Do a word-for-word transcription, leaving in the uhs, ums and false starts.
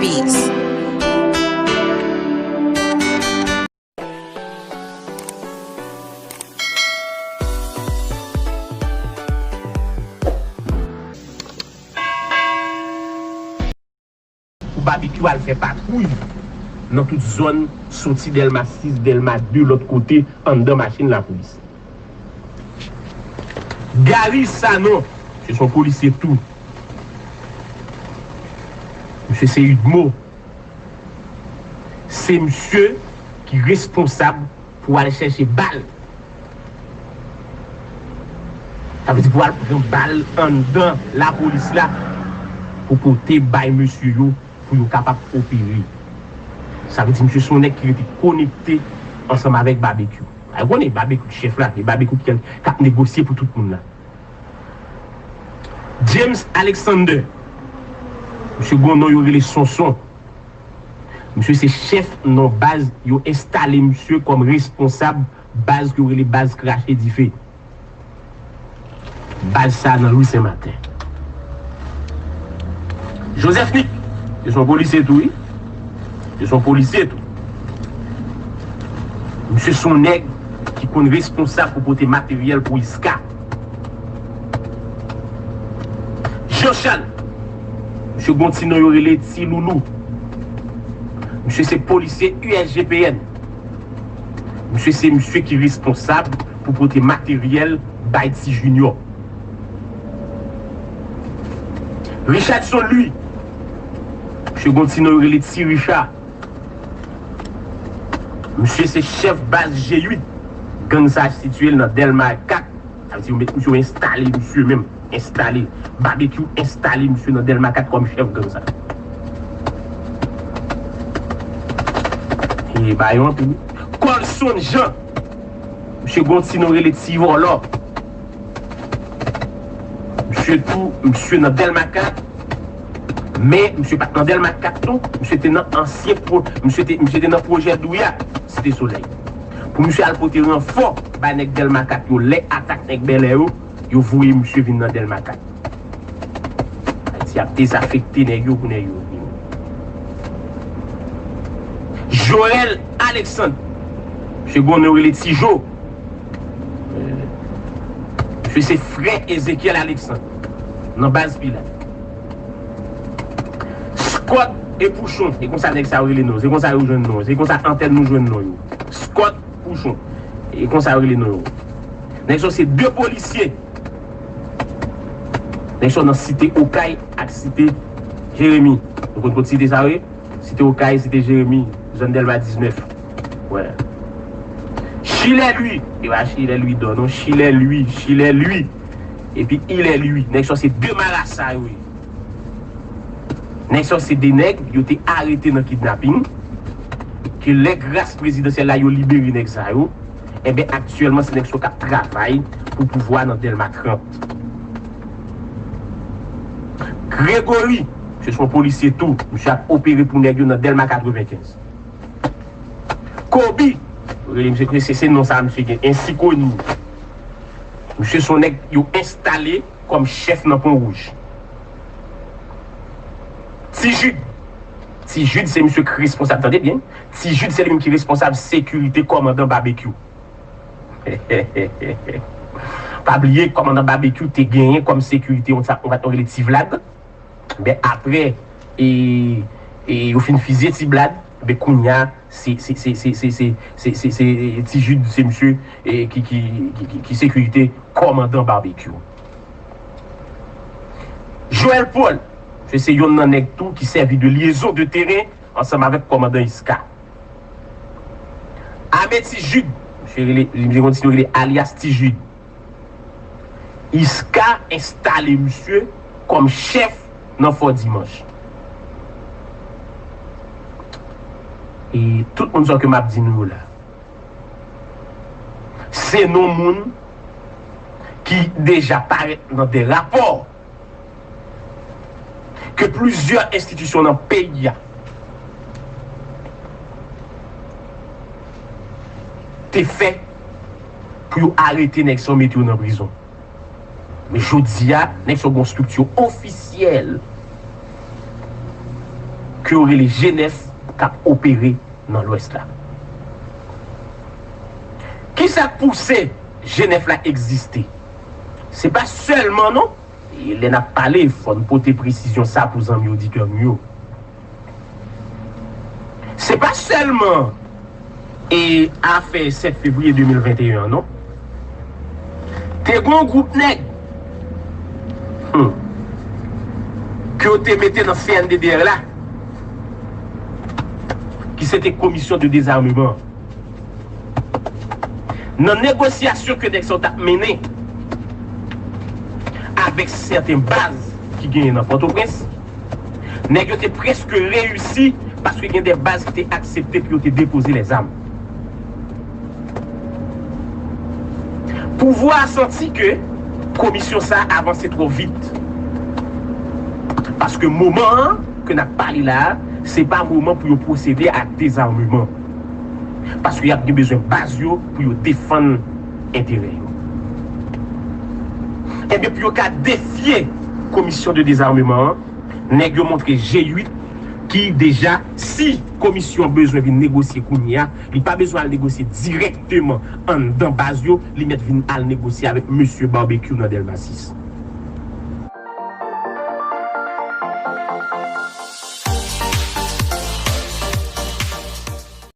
Beats. Pou Babekyou al fè patwouy nan tout zòn, soti Dèlma sis, Dèlma de, lòt kote, anndan machin lapolis. Gary Sanon, misye se yon polisye tou. Misye se UDMO. Se misye ki responsab pou al chèche bal. Sa vle di pou al pran bal anndan lapolis la pou pote bay mesye yo pou yo kapab opere. Sa vle di misye se yon nèg ki rete konekte ansanm avèk Babekyou. Ou konnen Babekyou chèf la, e Babekyou ki k ap negosye pou tout moun la. James Alexander, misye gon non yo rele Sonson. Misye se chèf nan baz yo enstale misye kòm responsab baz ke yo rele baz krache dife. Baz sa nan Lwi Senmaten. Joseph Nic, se yon polisye tou, wi. Se yon polisye tou. Misye se yon nèg ki konn responsab pou pote materyèl pou Iska. Jean Charles, misye gon ti non yo rele Ti Loulou. Misye se polisye U S G P N. Misye se misye ki responsab pou pote materyèl bay Ti Junior. Richardson Louis, misye gon ti non yo rele Ti Richard. Misye se chèf baz G uit. Gang sa sitiye l nan Dèlma kat. Sa vle di yo met misye, yo enstale misye menm. Enstale. Babekyou enstale misye nan Dèlma kat kòm chèf gang sa. E ba yo anpil. Colson Jean. Misye gon ti non rele Ti Vòlò. Misye tou, misye nan Dèlma kat. Men, misye pa t nan Dèlma kat non. Misye te nan ansyen pro, misye te, misye te nan pwojè Douya, Site Solèy. Pou misye al pote ranfò bay nèg Dèlma kat yo, lè atak nèg Bèlè yo, yo voye misye vin nan Dèlma kat. Ayiti ap dezafekte nèg yo pou nèg yo vini. Joël Alexandre, misye gon non rele Ti Jo. Misye se frè Ezekiel Alexandre nan baz Pilat. Scott e Pouchon, e konsa nèg sa yo rele non, se konsa yo jwenn non, se konsa antèn nou jwenn non yo. Scott, Pouchon, e konsa yo rele non yo. Nèg sa yo se de polisye. Nèg sa yo nan Site Okay ak Site Jeremi. Nou konn kot site sa yo ye? Site Okay, Site Jeremi, zòn Dèlma diznèf. Wè. Chilè Lwi, e pa Chilè Lwi Dò non, Chilè Lwi, Chilè Lwi. Epi Ilè Lwi. Nèg sa yo se de marasa yo ye. Nèg sa yo se de nèg yo te arete nan kidnaping. Ke lè gras prezidansyèl la yo libere nèg sa yo. Enben aktyèlman se nèg sa yo k ap travay pou pouvwa nan Dèlma trant. Gregory, misye se yon polisye tou. Misye ap opere pou nèg yo nan Dèlma katrevenkenz. Kobe, rele misye, se, se non sa misye gen, ensi koni. Misye se yon nèg yo enstale kòm chèf nan Pon Wouj. Ti Jid, Ti Jid se misye ki responsab, tande byen. Ti Jid se li menm ki responsab sekirite kòmandan Babekyou. Pa bliye kòmandan Babekyou te genyen kòm sekirite yon sa, yon sa yo rele Ti Vlad. Men apre e, e yo fin fizye Ti Vlad, men kounye a se, se, se Ti Jid, se misye e, ki, ki, ki, ki, ki sekirite kòmandan Babekyou. Joël Paul, se, se yonn nan nèg tou ki sèvi de lyezon de teren ansanm avèk kòmandan Iska. Ame Ti Jid, misye rele, misye kontinye rele alyas Ti Jid. Iska enstale misye kòm chèf nan Fò Dimanch. E tout moun sa ke m ap di nou yo la, se non moun ki deja parèt nan de rapò ke plizyè enstitisyon nan peyi a te fè pou yo arete nèg sa yo, mete yo nan prizon. Men jodi a, nèg sa yo gen yon estrikti ofisyèl. yo rele G nèf k ap opere nan Lwès la. Kisa k pouse G nèf la egziste? Se pa sèlman, non, e lè n ap pale, fò n pote presizyon sa pou zanmi oditè nou yo. Se pa sèlman e afè sèt fevriye de mil venteyen an, non. Te gen yon gwoup nèg, hmm, ke yo te mete nan C N D D R la, ki se te Komisyon de Dezameman. Nan negosyasyon ke nèg sa yo t ap mennen avèk sèten baz ki genyen nan Pòtoprens, nèg yo te prèske reyisi, paske gen de baz ki te aksepte pou yo te depoze lèzam. Pouvwa a santi ke komisyon sa a avanse twò vit. Paske moman an ke n ap pale la a, se pa moman pou yo pwosede ak dezameman. Paske y ap gen bezwen baz yo pou yo defann enterè yo. Ebyen, pou yo ka defye Komisyon de Dezameman an, nèg yo montre G uit ki deja, si komisyon bezwen vin negosye kounye a, li pa bezwen al negosye dirèkteman anndan baz yo, li mèt vin al negosye avèk mesye Barbecue nan Dèlma sis.